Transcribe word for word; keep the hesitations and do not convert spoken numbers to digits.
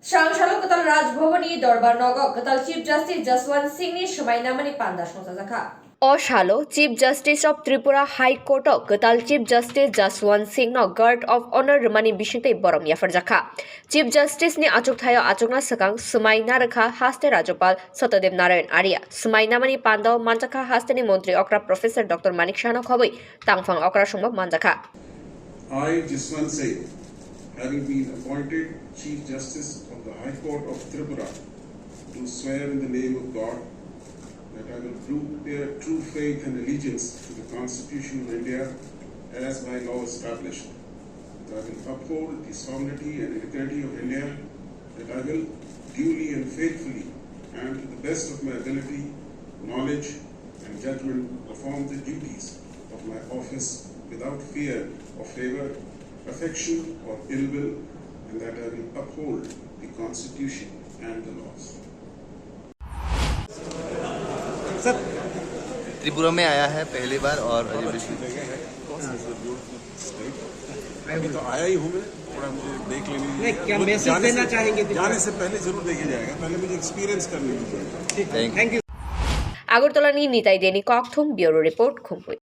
Swrang salo kwtal Raj Bhavan ni Dorbar Nogo kwtal Chief Justice Jaswant Singh ni swmai namani panda songchajakha. O salo Chief Justice of Tripura High Court o kwtal Chief Justice Jaswant Singh no Guard of Honor rwmani bisingtwi borom yapharjakha. Chief Justice ni achukthai o achukna swkang swmai narwkha haste Rajyapal Satyadev Narayan Arya, swmai namani panda o manjakha haste ni montri okra Professor Doctor Manik Saha no khobwi tangphang okra songbo manjakha. I, Jaswant Singh, having been appointed Chief Justice of the High Court of Tripura, do swear in the name of God that I will do bear true faith and allegiance to the Constitution of India as by law established, that I will uphold the sovereignty and integrity of India, that I will duly and faithfully and to the best of my ability, knowledge, and judgment perform the duties of my office without fear or favor, affection or ill will, and that I will uphold the Constitution and the laws. Tripura में आया है पहली बार और अजय विष्णु अभी तो आया ही हूँ मैं, थोड़ा मुझे देख लेने दीजिए। नहीं, क्या वो मैसेज जाने देना से- चाहेंगे दिव्या? जाने से पहले जरूर देखे जाएगा, पहले मुझे एक्सपीरियंस करने दीजिए। Thank you. Agartala ni Nitai Deni Kokthum, Bureau Report, Khumpui.